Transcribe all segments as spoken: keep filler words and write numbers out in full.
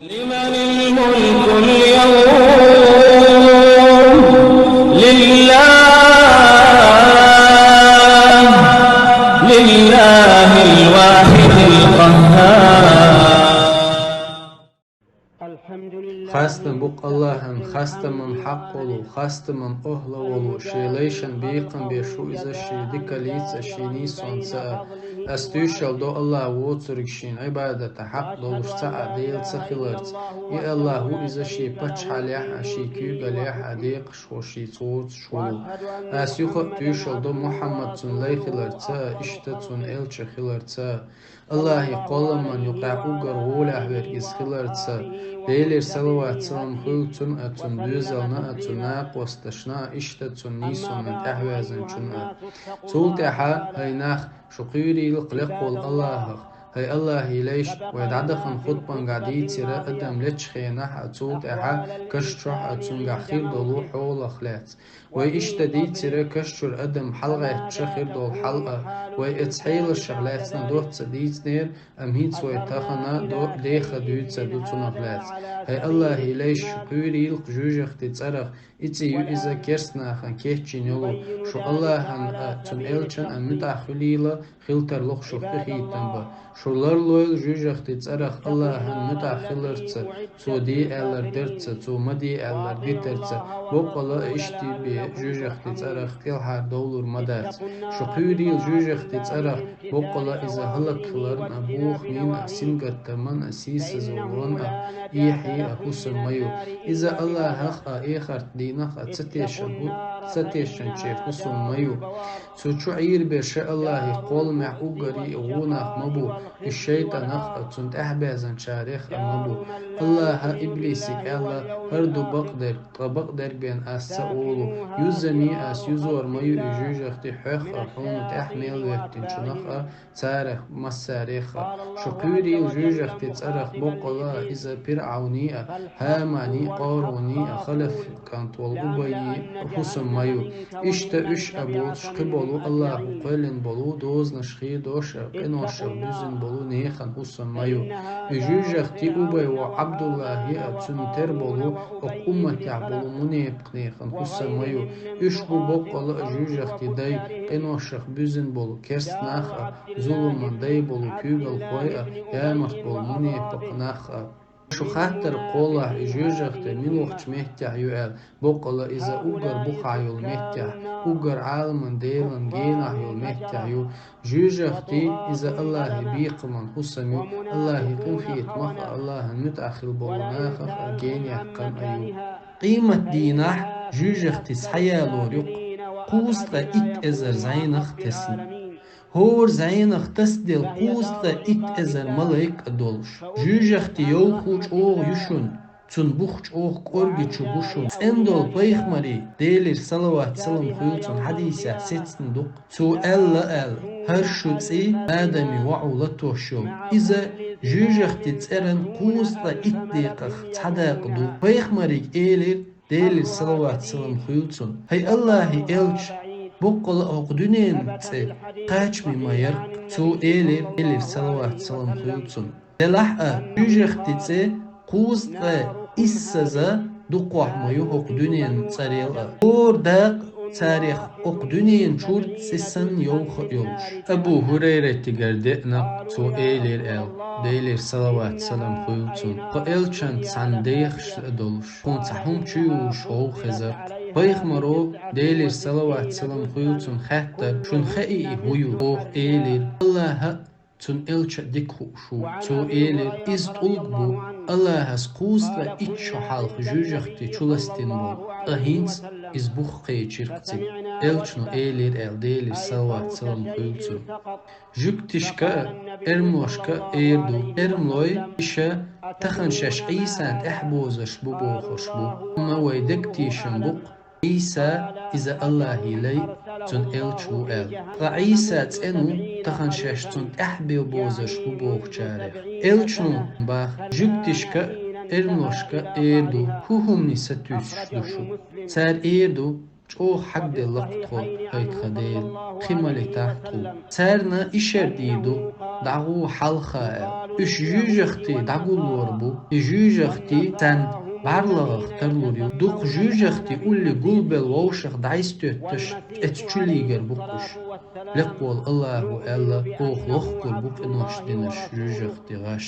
لمن الملك اليوم؟ لله، لله الواحد القهار. Хастам бу Аллахӏан, хастаман хьакъ волу, хастаман охӀла волу, шен лайшан бекхам беш ву иза шен дикаллица, шен нийсонца а. Ас туьйшал до Аллахӏ воцург шен Ӏибадата хьакъ долуш цхьа а Дела ца хиларца. И Аллахӏ ву иза шен паччахьаллехь а, шен куьйгаллехь а декъашхо шен цоцуш волу. Ас юха а туьйшал до Мухьаммад цунна лай хиларца а, иштта цунна элча хиларца а. Аллахӏе кхолламан юкъахь уггар гӀолехь верг иза хиларца, Делера салават-салам хуьлу цунна а, цунна доьзална а, цунна накъосташна а, иштта цунна нийсонан тӀаьхьаваьзначунна а. Цул тӀаьхьа, хӀай нах, шу кхуьйрийла кхлекхволу Аллахӏах, хӀай Аллахӏе лайш, вай дӀадахана хутбангахь дийцира адам лечу хенахь а, цул тӀаьхьа каш чохь а цуьнгахь хир долу хьолах лаьцна. Вай иштта дийцира каш чуьра адам хьалагӀаьттича хир долу хьал а, вай эцу хьелашах лаьцна доцца дийцинера, амма хӀинца вай тахана до-, деха дуьйцур ду цунах лаьцна. ХӀай Аллахӏе лайш, шу кхуьйрийла кху жуьжахти цӀарах, и цӀе ю иза керста нахана кечйина йолу, шу Аллахӏан а, цуьнан элчан а муьтӀахь хуьлийла, хила тарло шух къинхетам бан. Шу ларлойла жуьжахти цӀарах Аллахӏан муьтӀахь хиларца, Цо де аьлларг дарца, Цо ма де аьлларг дитарца, боккъала а иштта бен жуьжахти цӀарах кӀелхьардовлур ма дац. Шу кхуьйрийла жуьжахти цӀарах, боккъала иза хӀаллакхиларна а, бохамина а, сингаттаман а, сийсазваларна а, эхье а хӀусам ма ю. Иза Аллахӏах а, эхарт дийнах а ца тешан хӀу-, ца тешанчеран хӀусам ма ю. Цу чу Ӏийр берш Аллахӏе кхолламехь уггаре а гӀо нах ма бу, уьш шайтӀанах а, цунна тӀаьхьабаьзначарех а ма бу. Аллахӏа иблисига аьлла: «ХӀара ду бакъдерг, ткъа бакъдерг бен ас ца олу. Юззане ас юзор ма ю и жуьжахти хьох а, хьуна тӀаьхьа мел веттинчунах а, царах массарех а». Шу кхуьйрийла жуьжахти цӀарах, боккъала а иза ПирӀавни а, ХӀамани а, Къаруни а, Халаф кӀант волу Убайи хӀусам ма ю. Иштта уьш а боцуш кхин болу, Аллахӏо кхоьллина болу, дозанаш хедош а, къиношах буьззина болу нехан хӀусам ма ю. И жуьжахти Убай воӀ Ӏабдуллахӏи а, цуьнан тера болу, окху умматехь болу мунепакъ нехан хӀусам ма ю. Уьш бу боккъала а жуьжахти дай, къиношах буьззина болу керста нах а, зуламан дай болу куьйгалхой а, ямарт болу мунепакъ нах а. Шу хаттар кхоллахь, и жуьжахти муьлхачу меттехь ю аьлла, боккъала иза уггар бухахь йолу меттехь, уггар Ӏаламан Делан генахь йолу меттехь ю. Жуьжахти иза Аллахӏе бекхаман хӀусам ю, Аллахӏе къинхетамах а, Аллахӏан муьтӀахь хила болу нахах а, генех кхан а ю. Къематдийнахь жуьжахти схьаялор ю кхузткъа итт эзар зӀенах тесна. ХӀора зӀенах тасделла кхузткъа итт эзар малайк а долуш. Жуьжахти йовхо чӀогӀа ю шуна, цуьнан бух чӀогӀа кӀоргичу бу шуна. ЦӀена долу пайхамаран, Делера салават-салам хуьлу цунна, хьадисехь сецна ду-кх. Цо аьлла аьлла: «ХӀара шу цӀе Адаман воӀо латош йолу. Иза жуьжахти цӀеран кхузткъа итт декъах цхьа дакъа ду». Пайхамарига элира, Делера салават-салам хуьлу цунна: «ХӀай Аллахӏан элча, боккъала а хӀокху дуьненан цӀе кхачаме ма яра-кх». Цо элира, Делера салават-салам хуьлу цунна: «Делахь а, жуьжахти цӀе кхузткъе иссаза дукхахь ма ю хӀокху дуьненан цӀерел а. ХӀора дакъа царех хӀокху дуьненан чуьра цӀе санна йовха а йолуш». Абу ХӀурайратигара деана, цо элира аьлла, Делера салават-салам хуьлу цунна: «Кху элчанца цхьаьна дехаш а долуш, тхуна цхьа хӀума чу юллуш гӀовгӀа хезар-кх». Пайхамаро, Делера салават-салам хуьлу цунна, хаьттира: «Шуна хаьий и хӀун ю?» Оха элира: «Аллахӏа а, цуьнан элча а дика хууш ву». Цо элира: «Иза тӀулг бу, Аллахӏас кхузткъе итт шо хьалха жуьжахти чуластина болу, ткъа хӀинца иза бух кхечира-кх цига». Элчано элира аьлла, Делера салават-салам хуьлу цунна: «Жуьгташка а, эрмалошка а эр ду. Эрмалой иша тахана шаьш Ӏийсан тӀаьхьабозарш бу бохурш бу. Амма вай дагатешам бу-кх, Ӏийса иза Аллахӏан лай, цуьнан элча ву аьлла. Ткъа Ӏийса цӀена ву, тахана шаьш цунна тӀаьхьабозарш бу бохучарех». Элчано боху: «Жуьгташка а, эрмалошка а эр ду, хӀун хӀумане сатуьйсуш ду шу? Цара эр ду: „ЧӀогӀа хьагделла-кх тхо, хӀай тхан Дела, кхин ма летахь тхо“. Царна ишар дийр ду: „ДӀагӀо хьалха“, аьлла. Уьш жуьжахтий дӀагуллор бу. И жуьжахтий царна бӀарлагӀах тарлур ю. Дукха жуьжахтий улли гулбелла вовшах дӀайстоьтташ, эцца чу лийгар бу-кх уьш. Лекха волу АллахӀа аьлла: «Оха лохкур бу къинош динарш жуьжахтий гӀаш».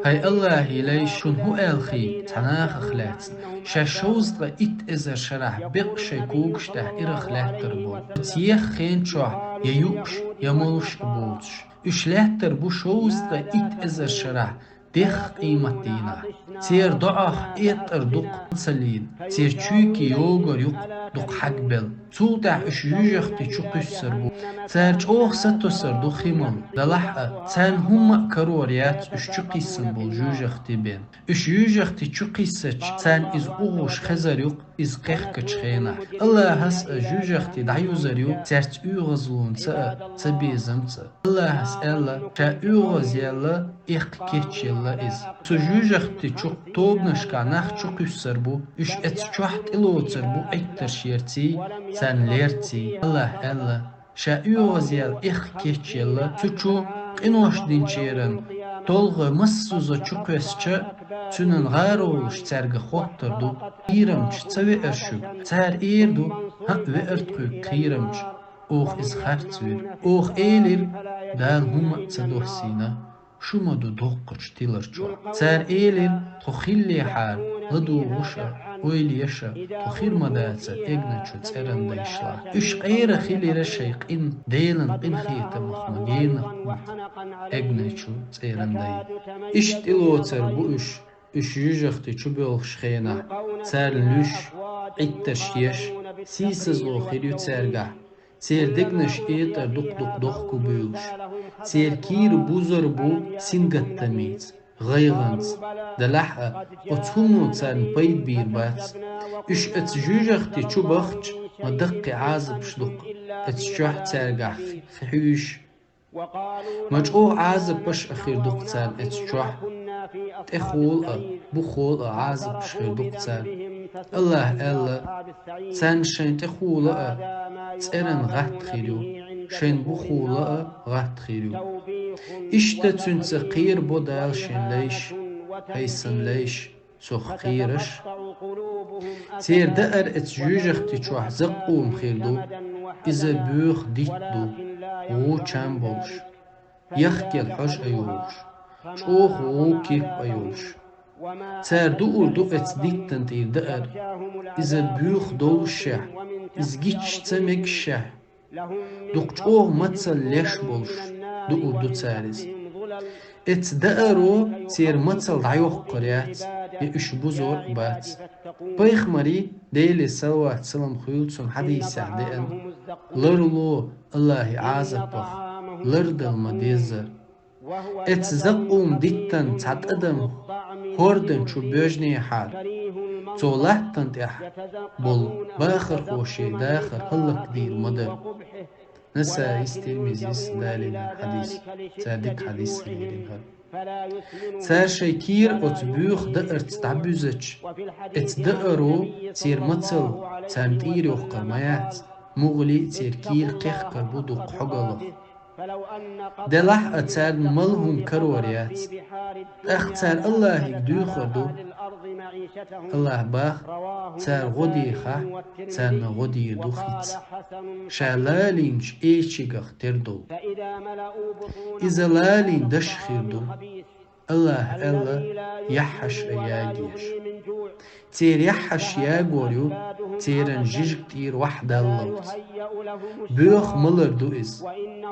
ХӀай АллахӀан лайш, шуна хӀун аьлла хетта цхьа нахах лаьцна, шаьш шовзткъе итт эзар шарахь бекъа шайн когаш тӀехь ирах лаьттар болу? Оцу еххачу хенан чохь я юуш, я молуш а боцуш. Уьш лаьттар бу шовзткъе итт эзар шарахь дехха къематдийнахь. Церан доӀах эттӀар дукха ца лийна, церан чуьйкийн йогар юкъа дукха хьагбелла. Цул тӀаьхьа уьш жуьжахтий чу кхуьссур бу. Цара чӀогӀа сатосур ду хи мала, делахь а, царна хӀумма а карор яц уьш чу кхиссина болу жуьжахтий бен. Уьш жуьжахтий чу кхиссича, царна иза угӀуш хезар ю-кх, иза кхехкачу хенахь. АллахӀас а жуьжахтий дӀаюзур ю цаьрца оьгӀазлонца а, цабезамца а. АллахӀас аьлла: «Ша оьгӀазъяьлла, эккха кечъелла иза». Цу жуьжахтий чу тобанашкахь нах чу кхуьссур бу, уьш эцца чохь тӀелоцур бу Ӏиттарш ярций, царна лерций. АллахӀа аьлла: «Ша оьгӀазъяьлла, эккха кечъелла». Цу чу къинош динчеран толгӀа массаза чу кхоьссича, цуьнан гӀаролаш цаьрга хоттур ду: «Кхерамча ца веара шуьга?» Цара эр ду: «ХӀаъ, веара тхоьга кхерамча». Оха иза харц вира. Оха элира: «Дала хӀумма а ца доссийна, шу ма ду доккхачу тилар чохь». Цара элира: «Тхо хиллехьара, ладугӀуш а, ойла еш а, тхо хир ма дацара эгначу цӀеран дайшлахь». Уьш къера хилира шайн къин, Делан къинхетамах ма генара эгначу цӀеран дай. Иштта тӀелоцур бу уьш, уьш жуьжахтий чу боьлхучу хенахь, царна луьйш, Ӏиттарш еш, сийсазло хир ю цаьргахь. Церан дегнаш этӀара дукха-дукха дохко буьйлуш. Церан кийра бузур бу сингаттамца, гӀайгӀанца. Делахь а, оцу хӀумано царна пайда бийр бац. Уьш эцца жуьжахтий чу бахча, ма даккхий Ӏазапаш ду-кх эцца чохь цаьргахь хьуьйш. Ма чӀогӀа Ӏазапаш а хир ду-кх царна эцца чохь, тӀехула а, бухула а Ӏазапаш хир ду-кх царна. АллахӀа аьлла: «Царна шайн тӀехула а цӀеран гӀатта хир ю, шайн бухула а гӀатта хир ю». Иштта цуьнца кхерабо Дала шен лайш, хӀай сан лайш, цох кхераш. Церан даар эцца жуьжахтий чохь закъум хир ду, иза боьха дитт ду, вон чам болуш, яхкел хьожа а йогӀуш, чӀогӀа вон кеп а йолуш. Цара дуур ду эцца диттан тӀера даар, иза боьха доллушехь, иза гича ца мегашехь, дукха чӀогӀа мацалла леш болуш дуур ду цара иза. Эцца дааро церан мацалла дӀайоккхур яц, я уьш бузор а бац. Пайхамаран, Делера салават-салам хуьлда цунна, хьадисехь деана: «Ларло АллахӀан Ӏазапах лардала ма деззара». Эцца закъум диттан цхьа тӀадам хӀордан чу боьжнехьара, цо латтана тӀехь болу бахархошийн дахар хӀаллакдийр ма дара. Насаис, Тирмизис далийна хьадис, цара дика хьадис хилийрина хӀара. Цара шайн кийра оцу боьха даарца дӀабуьзча, эцца дааро церан мацалла царна тӀера йоккхур ма яц, мугӀалий церан кийра кхехкар бу дукха хьогаллах. Делахь а царна мала хӀума карор яц. ТӀаккха цара АллахӀе доьхур ду. АллахӀа боху: «Цара гӀо дехахь, царна гӀо дийр ду хица, ша лалийначу эчигах тера долу». Иза лалийна даш хир ду. АллахӀа аьлла: «Яххьаш а ягийша». Церан яххьаш ягор ю, церан жижиг тӀера вахь даллалц. Боьха малар ду иза.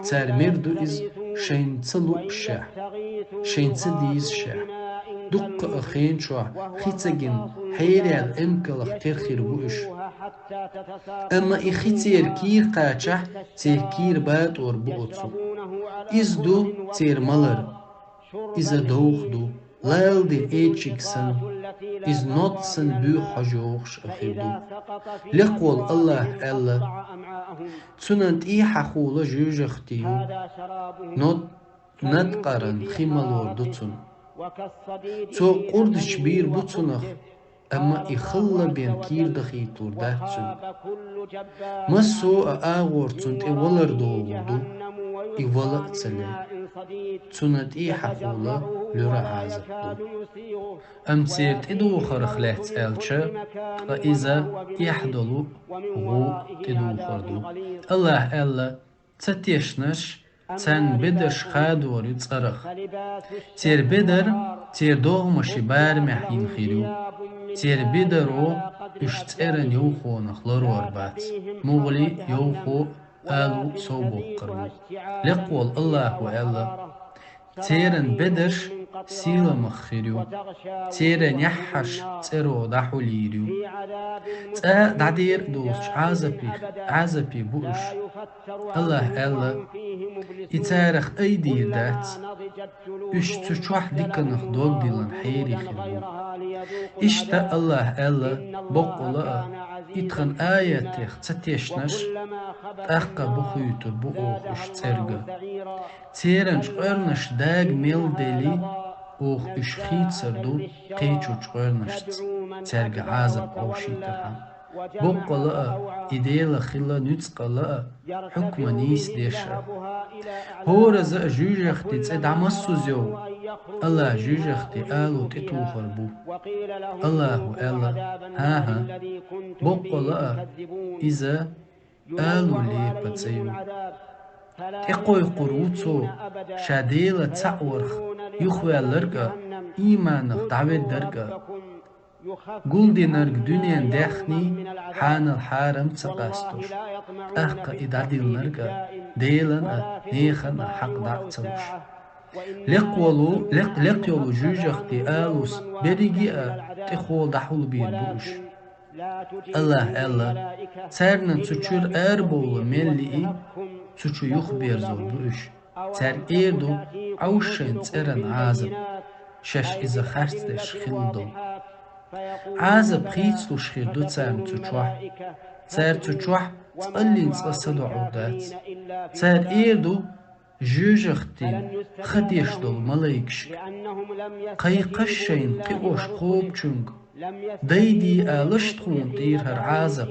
Цара мер ду иза шайна ца луушехь, шайна ца дезашехь. Дуккха а хенан чохь хи ца гина, хьераьлла эмкалах тера хир бу уьш. Амма и хи церан кийра кхачахь, церан кийра батӀор бу оцу. Иза ду церан малар. Иза довха ду, лала дина эчиг санна, иза нод санна буьйху хьожа йогӀуш а хир ду. Лекха волу АллахӀа аьлла: «Цунна тӀехьахула жуьжахтий ю, нод, надкъаран хи малор ду цунна. Цо къурдаш бийр бу цунах, Амма и хала бен кийра дахийталур дац цуьнан. Массо а агӀор цунна тӀе валар догӀур ду, и вала а ца ле. Цунна тӀехьа хулар луьра Ӏазап ду. Амма церан тӀедухарх лаьцна аьлча, ткъа иза эхь долу гӀу тӀедухар ду. АллахӀа аьлла: «Ца тешнарш, царна бедарш хадор ю цӀарах. Церан бедар церан догӀмаши барамехь йина хир ю. Церан бедаро уьш цӀеран йовхонах ларор бац. МугӀали йовхо а, алу а совбоккхур ву». Лекха волу АллахӀа аьлла: «Церан бедарш сийламах хир ю, церан яххьаш цӀеро дӀахьулйийр ю. ЦӀа дӀадер а доцуш Ӏазапе, Ӏазапе бу уьш». АллахӀа аьлла: «И царах айдийр дац. Уьш цу чохь диканах дог диллина хьерий хир бу». Иштта АллахӀа аьлла: «Боккъала а, и тхан аятех ца тешнарш, тӀаккха бухуьйтур бу оха уьш цӀерга. Церан чкъоьрнаш дага мел делли, оха уьш хийцар ду кхечу чкъоьрнашца, цаьрга Ӏазап Ӏовшийтархьама. Боккъала а, и Дела хила нуьцкъала а, хьукма нийса деш а. ХӀоразза а жуьжахти цӀе дӀа массаза йовла, АллахӀа жуьжахти алу тӀетухур бу». АллахӀа аьлла: «ХӀан-хӀа, боккъала а, иза алу лепа цӀе ю. ТӀекхойкхур ву цо ша Дела цхьаъ варх юхаваьлларг а, ийманах дӀаведдарг а, гулдинарг дуьненан даьхний хьанал хьарам ца къастош, тӀаккха и дӀадиллинарг а, Делан а, нехан а хьакъ дӀа а ца луш. Лекха волу, лекха, лекха йолу жуьжахти алус берриге а тӀехула дӀахьулбийр бу уьш». АллахӀа аьлла: «Царна цу чуьра арабовла мел лии, цу чу юхаберзор бу уьш. Цаьрга эр ду: „Ӏовша шайн цӀеран Ӏазап“, шаьш иза харцдеш хилла долу. Ӏазап хийцалуш хир ду царна цу чохь. Цара цу чохь цкъаллин цкъа садоӀур дац. Цара эр ду жуьжахтин ха деш долу малайкашка: „Кхайкхаш шайна кхиош кхобучуьнга, дайде алаш тхуна тӀера хӀара Ӏазап,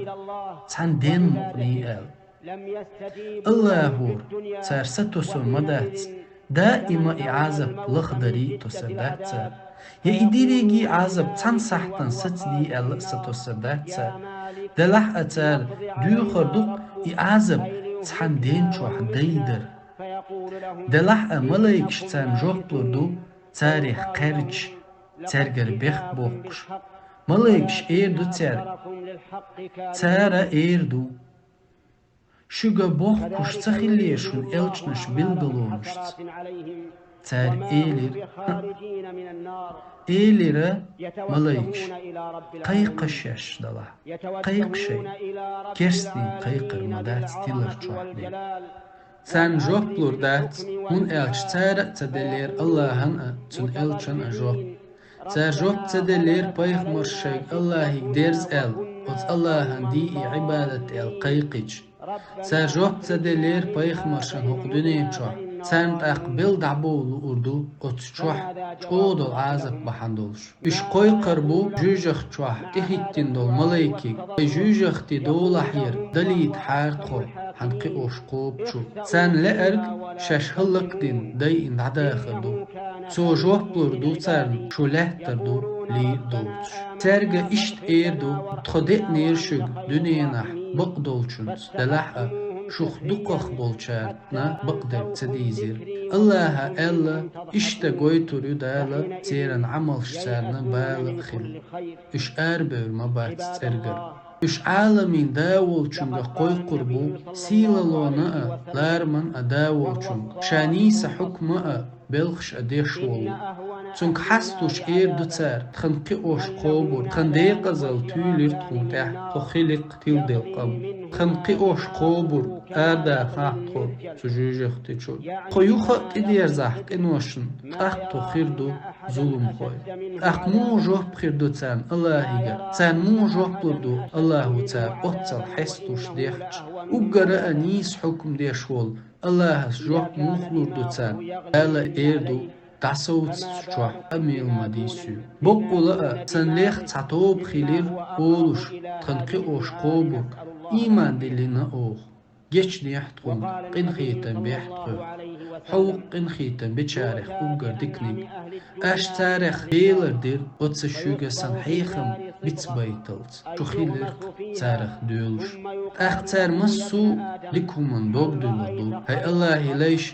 цхьана денна мукъаний“, – аьлла. АллахӀора цара сатосур ма дац, даима и Ӏазап лахдарий а тосур дац цара, я и дерриге Ӏазап цхьана сахьтана сацадий аьлла а сатосур дац цара. Делахь а цара доьхур ду-кх и Ӏазап цхьана ден чохь дайдар. Делахь а малайкаш царна жоп лур ду, царех кхаьрдаш, цаьргара бехк боккхуш. Малайкаш эр ду цаьрга, цара эр ду: „Шуьга бохкуш ца хиллий шуна элчанаш билгалонашца?“ Цара элира: „ХӀаъ“. Элира малайкаш: „Кхайкха шаьш, делахь, кхайкха шайна. Керстанийн кхайкхар ма дац тилар чохь дерг“. Царна жоп лур дац, хӀунда аьлча цара а ца деллера АллахӀан а, цуьнан элчанан а жоп. Цара жоп ца деллера пайхамарша шайга АллахӀе дерза аьлла, оцу АллахӀан де и Ӏибадат аьлла кхайкхича. Цара жоп ца деллера пайхамаршна хӀокху дуьнен чохь. Царна тӀаккха белла дӀабовла луур ду оцу чохь чӀогӀа долу Ӏазап бахьана долуш. Уьш кхойкхур бу жуьжахти чохь тӀехӀиттина долу малайкега: „Вай жуьжахти долахьера далийтахьара тхо, хьан кхиош кхобучу“. Царна лаьарг шаьш хӀаллакдина, дайина дӀадахар ду. Цо жоп лур ду царна: „Шу лаьттар ду лийр а доцуш“. Цаьрга иштта эр ду: „Тхо деънера шуьга дуьненахь бакъдолчуьнца, делахь а шух дукхах болчарна бакъдерг ца дийзира“. АллахӀа аьлла: „Иштта гойтур ю Дала церан Ӏамалш царна бала а хилла. Уьш арабевр ма бац цӀергара“. Уьш Ӏаламийн Да волчуьнга кхойкхур бу, сийлаллина а, лараман а Да волчуьнга, ша нийса хьукма а, белхаш а деш волу. Цуьнга хьасталуш эр ду цара: „Тхан кхиош кхобура, тхан декъазалла туьйлира тхуна тӀехь, тхо хили-кх тиладелла къам. Тхан кхиош кхобура, арадахахьа тхо цу жуьжахти чуьра. Тхо юха а тӀедерзахь къиношна, тӀаккха тхо хир ду зуламхой“. ТӀаккха муха жоп хир ду царна АллахӀигара? Царна муха жоп лур ду, АллахӀа цара оццул хьесталуш дехча? Уггара а нийса хьукма деш волу АллахӀас жоп муха лур ду царна? Дала эр ду: дӀасовцачохь къамел ма де соьга. Боккъала а, сан лех цхьа тоба хилира олуш, тхан кхиош кхобург, ийман диллина оха. Гечдехьа тхуна, къинхетам бехьа тхоьга. Хьо ву-кх къинхетам бечарех уггар диканиг. Аш царех белар дира, оцу шуьга сан хьехам бицбайталц. Шу хилира-кх царах доьлуш. ТӀаккха цара массо а дика хӀуманна дог дуьллур ду. ХӀай АллахӀан лайш,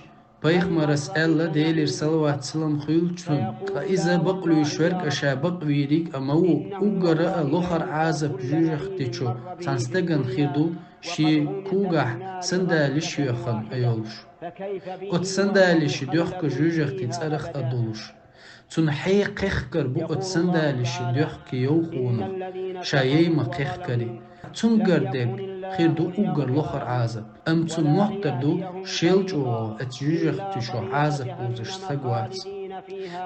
пайхамарас аьлла, Делера салават-салам хуьлда цунна, ткъа иза бакълуьйш верг а, ша бакъвийриг а ма ву, уггара а лохара Ӏазап жоьжахати чу цхьана стагана хир ду, шен когахь сандалиш йоьхна а йолуш. Оцу сандалиша доьхка жоьжахати цӀарах а долуш. Цунна хье кхехкар бу оцу сандалиша доьхка йовхонах, ша яйма кхехкаре. Цунгара дерг хир ду уггар лохара Ӏазап. Амма цунна моттар ду, шел чӀогӀа оцу жоьжахати чу Ӏазап узуш стаг вац.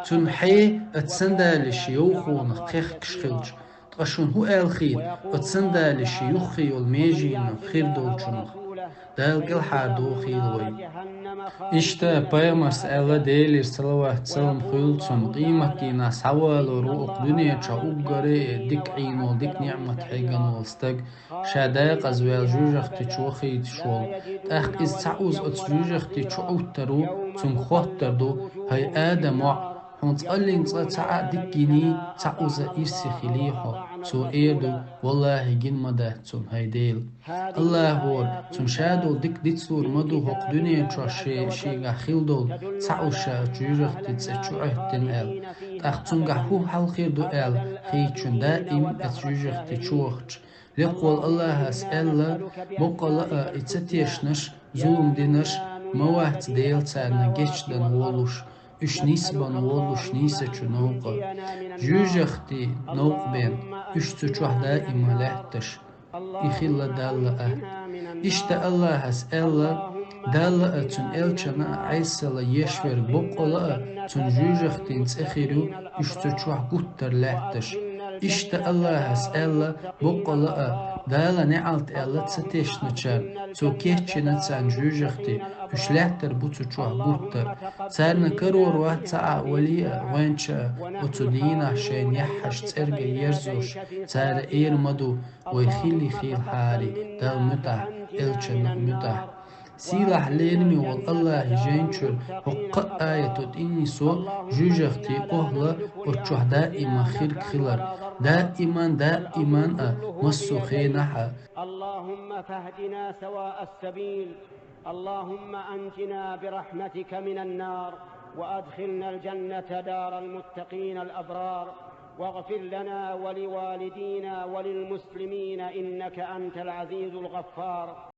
Цунна хье оцу сандалиша йовхонах кхехкаш хилча, ткъа шуна хӀун аьлла хета оцу сандалиша юххе йолу меженах хир долчунах? Дала кӀелхьардохийла вай. Иштта пайхамарс аьлла, Делера салават-салам хуьлда цунна, къематдийнахь схьавалор ву окху дуьнен чохь уггаре а дика Ӏийна волу, дика ниӀмат хьегна волу стаг, ша декъаза ваьлла жоьжахати чу вахийташ волу. ТӀаккха иза цхьа уза оцу жоьжахати чу Ӏуттур ву, цуьнга хоттур ду: «ХӀай Адам воӀ, хьуна цкъаллин цкъа цхьа а дика гиний, цхьа уза ирсе хилий хьо?» Цо эр ду: «ВаллахӀи, гина ма дац цунна, хӀай Дела». АллахӀора цунна ша долу дика дицлур ма ду хӀокху дуьнен чохь шен, шегахь хилла долу цхьа уза ша оцу жоьжахати цӀа чу Ӏоьттина аьлла. ТӀаккха цуьнгахь хӀун хьал хир ду аьлла хетачунна даим оцу жоьжахати чу вахча. Лекха волу АллахӀас аьлла, боккъала а и ца тешнарш, зулам динарш ма вац Дела царна гечдан волуш, уьш нисбан волуш нийсачу новкъа. Жоьжахати новкъа бен, уьш цу чохь даима лаьтташ. И хилла Далла атта. Иштта АллахӀас аьлла, Далла а, цуьнан элчанна а Ӏесалла еш верг боккъала а цунна жоьжахатин цӀе хир ю, уьш цу чохь гуттар лаьтташ. Иштта АллахӀас аьлла, боккъала а, Дала неӀалт аьлла ца тешначарна, Цо кечйина царна жоьжахати, уьш лаьттар бу цу чохь гуттар. Царна карор вац цхьа а вали а, гӀоьнча а, оцу дийнахь шайн яххьаш цӀерга ерзош, цара эр ма ду: «Вай хилли хийла хьари, Далла муьтӀахь, элчанна а муьтӀахь». Сийлахь лераме волу АллахӀан жайна чуьра хӀокху кхаа аято тӀе нисо жоьжахати, охӀла оцу чохь даима хирг хилар. Даиман, даиман а, массо а хенахь а. اللهم فاهدنا سواء السبيل. اللهم أنجنا برحمتك من النار، وأدخلنا الجنة دار المتقين الأبرار، واغفر لنا ولوالدينا وللمسلمين إنك أنت العزيز الغفار.